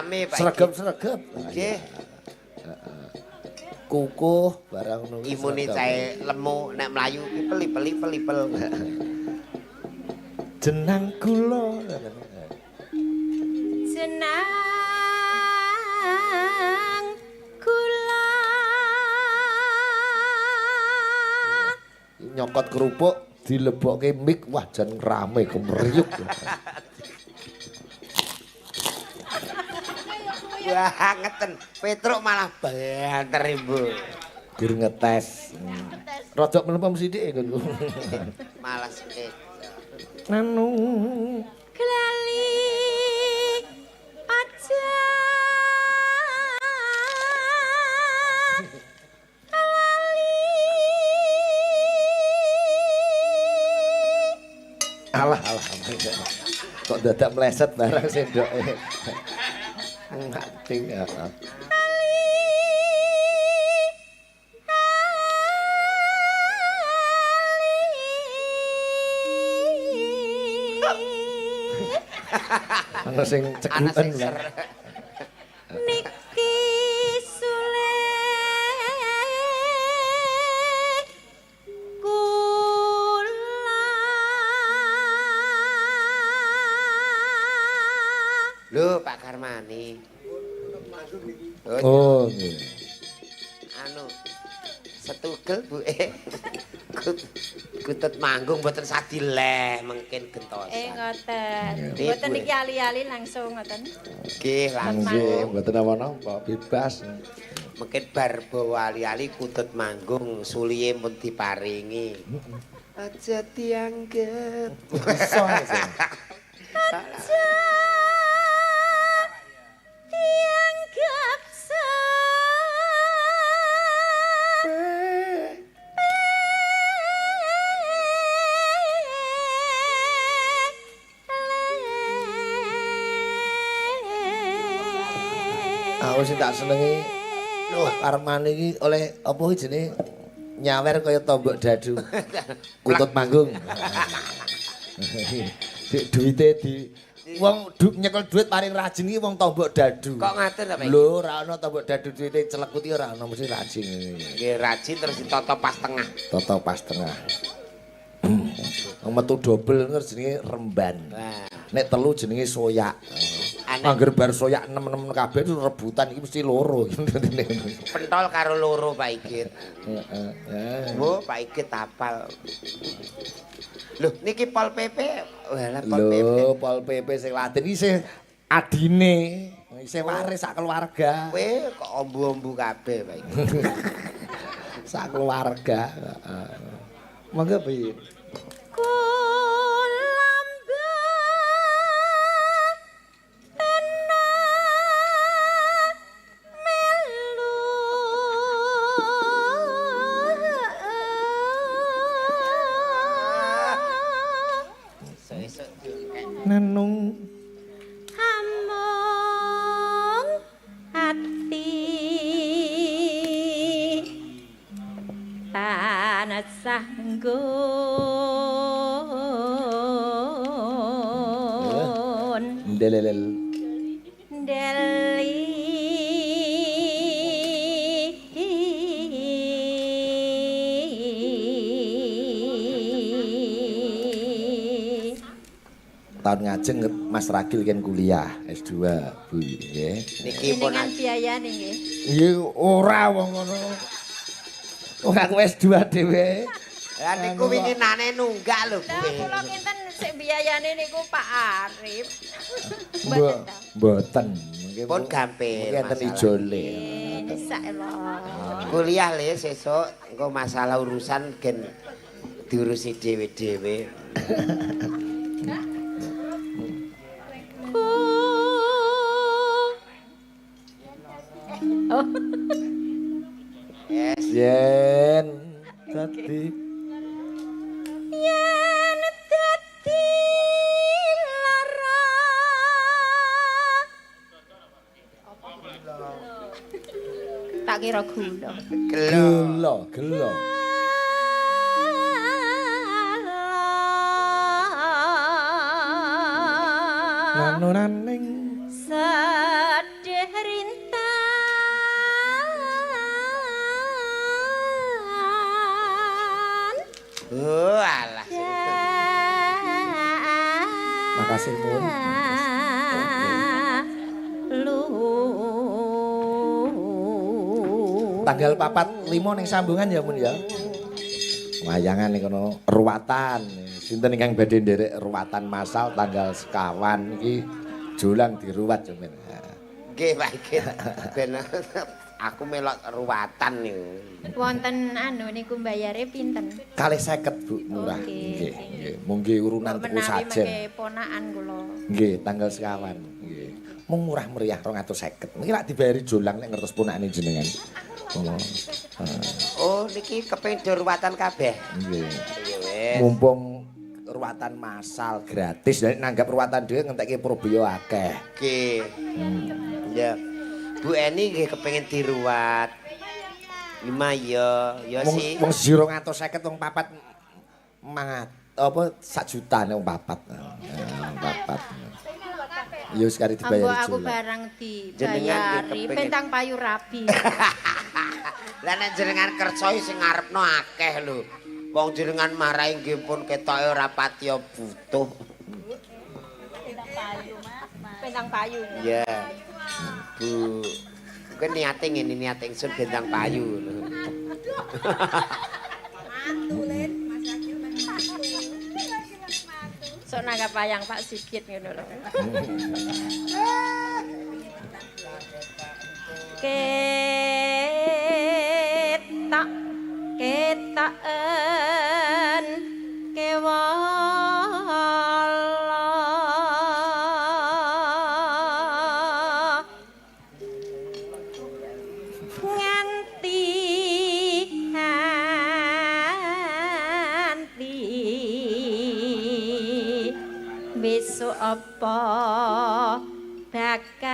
Rame, Pak. Sregep-sregep. Nggih. Kukuh barang ngono kuwi. Imune cahe lemu nek mlayu ki peli-peli-peli-pel. Jenang kula. Jenang kula. Nyokot kerupuk dilebokke mik, wah jan rame kemriyuk. Wah, ngeten. Petruk malah banter, Bu. Gur ngetes. Rodok mlempem sithik nggonku. Malah sithik. Nanu. Klali aja lali. Alah alah. Kok dadak meleset barang sendoke. Ngacing ya. Ana sing ceguken ser. Niki sule kula. Lho, Pak Karmani. Oh, nggih. Anu setugel Bu e. Kutut manggung mboten sadileh mengkin gentosan. Ngoten. Mboten iki ali-ali langsung ngoten. Nggih, langsung. Nggih, mboten napa-napa, bebas. Mungkin bar bawa ali-ali kutut manggung suliye pun diparingi. Aja dianggep. Iso. Aja dianggep Aku sing tak senengi Pak Karmani iki oleh apa iki jenenge nyawer kaya tombok dadu. Kutut manggung. Dik duwite di wong nyekel duit paling rajin iki wong tombok dadu. Kok ngaten ta, Pak? Lho, ora ana tombok dadu duwite celekut iki ora ana, mesti rajin. Nggih, rajin terus ditata pas tengah. Toto pas tengah. Wong metu dobel terus jenenge remban. Wah. Nek telu jenenge soyak. Angger bar soyak nem-nem kabeh rebutan iki mesti loro. Pentol karo loro Pak Igit. Heeh. Bu, Pak Igit apal. Lho, niki Pol PP. Walah Pol PP. Lho, Pol PP sing Latin iki sing adine, isih waris sak keluarga. Kowe kok ombu-ombu kabeh Pak Igit. Sak keluarga. Heeh. Monggo piye? Nenung amung ati tansah nggon ndelelel ndeli tahun ngajeng Mas Ragil kan kuliah S2 Bu nggih. Niki pun biayane nggih. Nggih ora wong ngono. Wong aku S2 dhewe. Lah niku winginane nunggak lho Bu. Lah kula kinten sik biayane niku Pak Arif. Mboten ta. Mboten. Pun gampil. Mungkin enten ijole. Insyaallah. Kuliah le sesuk engko masalah urusan gen diurusi dhewe-dhewe. Oh. Yes. Yen dadi yen dadi lara. Tak kira gula. Gela, gela. Nanonaning sedaya. kasih, Mun. Tanggal 4 5 ning sambungan ya, Mun ya. Wayangan ning kono ruwatan. Sinten ingkang badhe nderek ruwatan masal tanggal sekawan iki jolang diruwat sampeyan. Nggih, Pak Sigit. Ben aku melok ruwatan niku. Wonten anu niku mbayare pinten? 50 Bu, murah. Nggih. Nggih, nggih. Munggi urunan tuku Menawi sajen. mengke ponakan kula. Nggih, tanggal sekawan. Nggih. Mung murah meriah 250. Niki lak dibayari jolang nek ngertos ponakane jenengan. Oh. Oh, niki kepengin do ruwatan kabeh. Nggih. Iya wis. Mumpung ruwatan masal gratis, nek nanggap ruwatan dhewe ngentekke probio akeh. Nggih. Ya. Bu Eni nggih kepengin diruwat. Lima ya, ya Wong sih. wong 250 wong papat mangat apa sak juta nek wong papat. Wong papat. Ya wis kari Ambo dibayari aku jolang. barang Jenengan nggih dibayari kepengin. pentang payu rabi. Lah nek jenengan kersa sing ngarepno akeh lho. Wong jenengan marahi nggih pun ketoke ora patiya butuh. Pentang payu. Iya. Bu, mungkin niate ngene niate ingsun gendang payu. Sok nanggap wayang Pak Sigit ngono lho. Ketok ketoken kewala nganti nganti besok apa bakal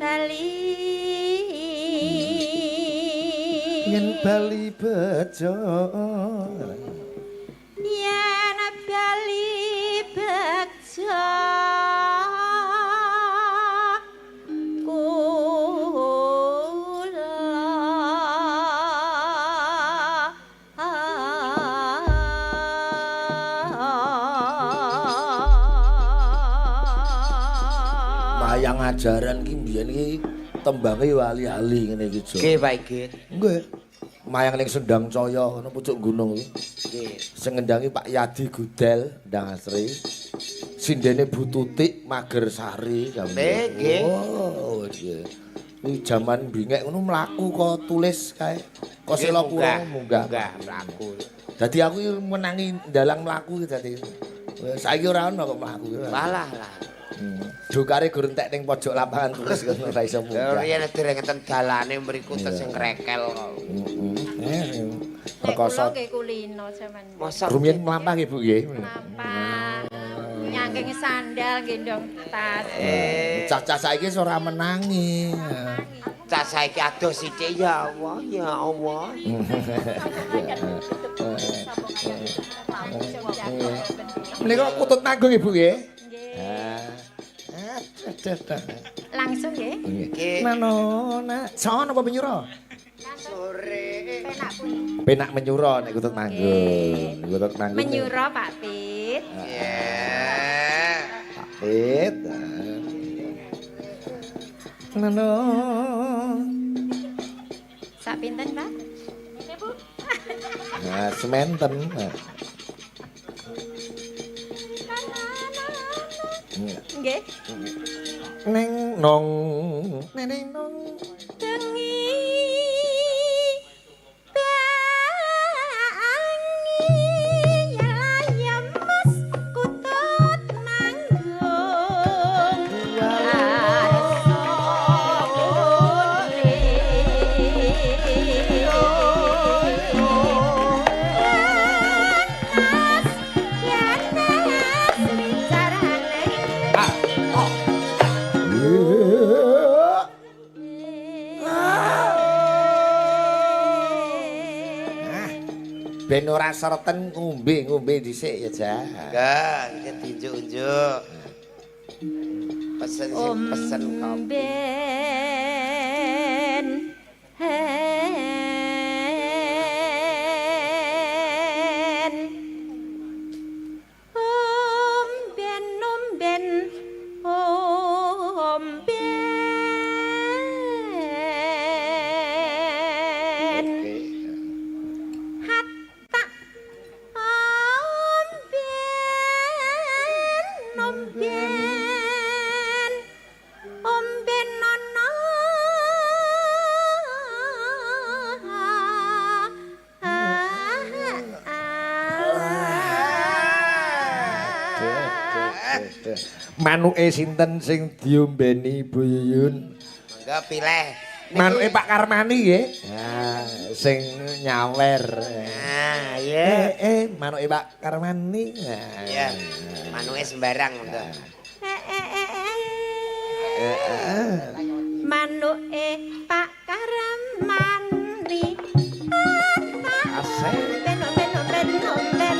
bali Yen bali bejo. Yen bali bejo kula Wayang ajaran ki mbiyen iki tembange yo ali-ali ngene iki, Jo. Nggih, Pak Sigit. Nggih. Mayang ning Sendang Caya ngono pucuk gunung iki. Nggih. Sing ngendangi Pak Yadi Gudel, Ndang Asri. Sindene Bu Tutik Magersari jaman. Nggih. Oh, iya. Iki jaman bingek ngono mlaku kok tulis kae. Kok Nggih, Selopuro munggah. Munggah mlaku. Dadi aku iki menangi ndalang mlaku iki dadi. Saiki ora ono kok mlaku. Walah lah. Jokare gur entek ning pojok lapangan tulis ngono ora iso Lah munggah. riyen dereng ngeten dalane mriku tesih ngrekel kok. Heeh. Nek Rekoso. kula nggih kulino jaman. Mosok Rumiyin mlampah nggih Bu nggih. Mlampah. Nyangking sandal gendong tas. Cah-cah saiki wis ora menangi. Cah saiki adoh sithik ya Allah, ya Allah. Menika kutut manggung Ibu nggih. Nggih. Ah. Langsung nggih. Nggih. Nano na sono apa menyura? Sore. Penak pundi? Penak menyura nek kutut manggung. Kutut manggung. Menyura Pak Pit. Ya. Pak Pit. Nano. Sak pinten, Pak? Nah, sementen. Nggih. Neng nong neng nong. Bengi bangi ya mas kutut manggung arsa putih Mas wicarane. Ben ora sereten ngombe-ngombe dhisik ya, Ja. Enggak, iki diunjuk-unjuk. Pesen sing pesen kopi. Ben hen Manuke sinten sing diombeni Bu Yuyun? Monggo pilih. Manuke Pak Karmani nggih. Nah, sing nyawer. Nah, iya. Manuke Pak Karmani. Nah. Iya. Manuke sembarang monggo. Manuke Pak Karmani. Asik. Ben ben ben ben.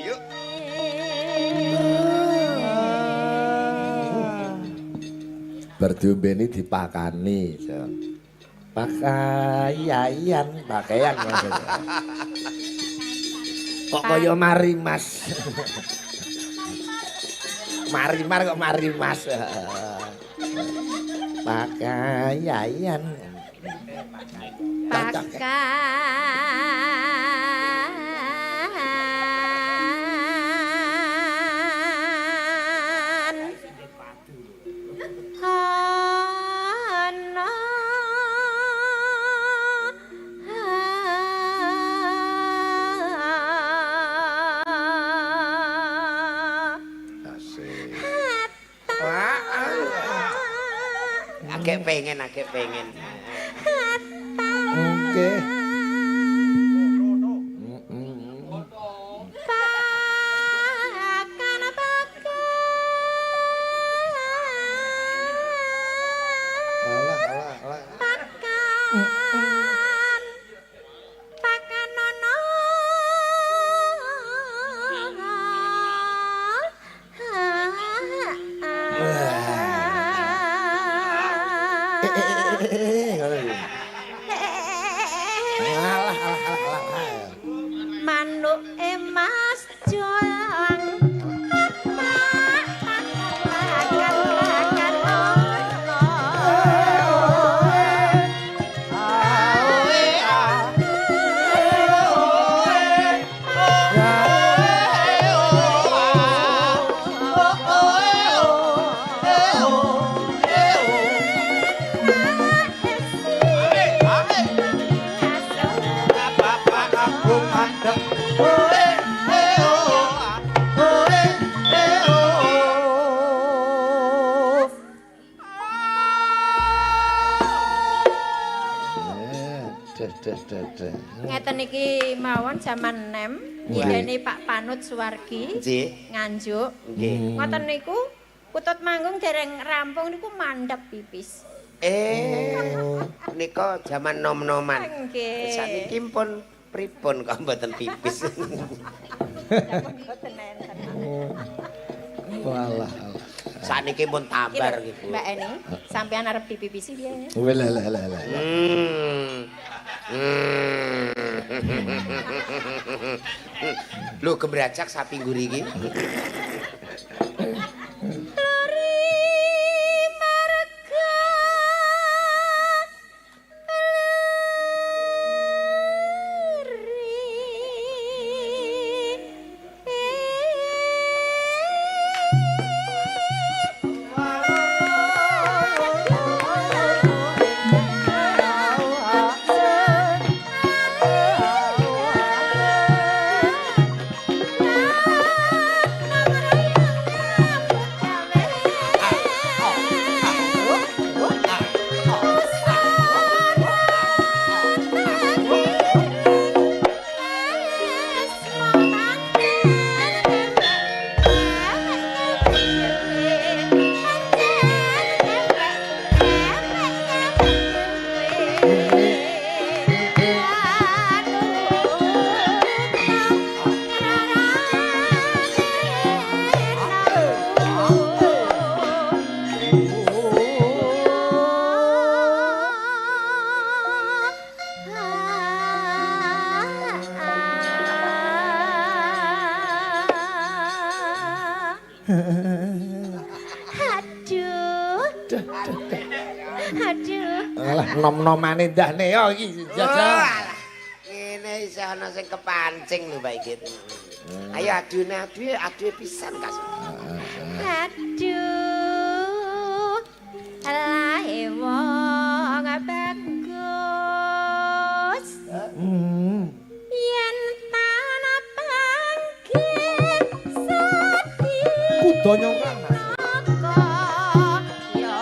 Yuk. Bar diombeni dipakani. Pakaian, pakaian maksudnya. Kok kaya marimas. Marimar kok marimas. Pakaian. Pakan ana Asik. Agek pengen, agek pengen. Oke. Pakan pakan Alah, alah, alah. Pakan pakan ono Ngono iki. Alah, alah, alah, alah. Manuke Mas Jolang pakan pakan pakan ono. Deh, deh, deh, deh. Ngeten iki mawon jaman nem nyindene Pak Panut Suwargi Nggih. Nganjuk. Nggih. Ngoten niku kutut manggung dereng rampung niku mandhap pipis. Nika jaman nom-noman. Nggih. Saniki pun pripun kok mboten pipis. Mboten enten. Walah, alah. Saniki pun tambar nggih, Bu. Mbak Eni, sampean arep dipipisi piye? Walah, lah, lah, lah. Lho gembrajak sapi ngguri iki. Lori marga lori. Aduh. Aduh. Alah nom-nomane ndahne yo iki jajal. Oh, alah. Ngene isih ana sing kepancing lho Pak Igit. Ayo adune aduhe aduhe pisan Kas. Aduh, lae wong bagus. Yen tanah panggih sedih. Kuda nyongkrang Mas. Ya.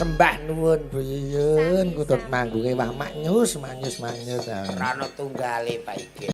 Sembah nuwun Bu Yuyun kutut manggunge wah maknyus maknyus maknyus. Ora ana tunggale Pak Igit.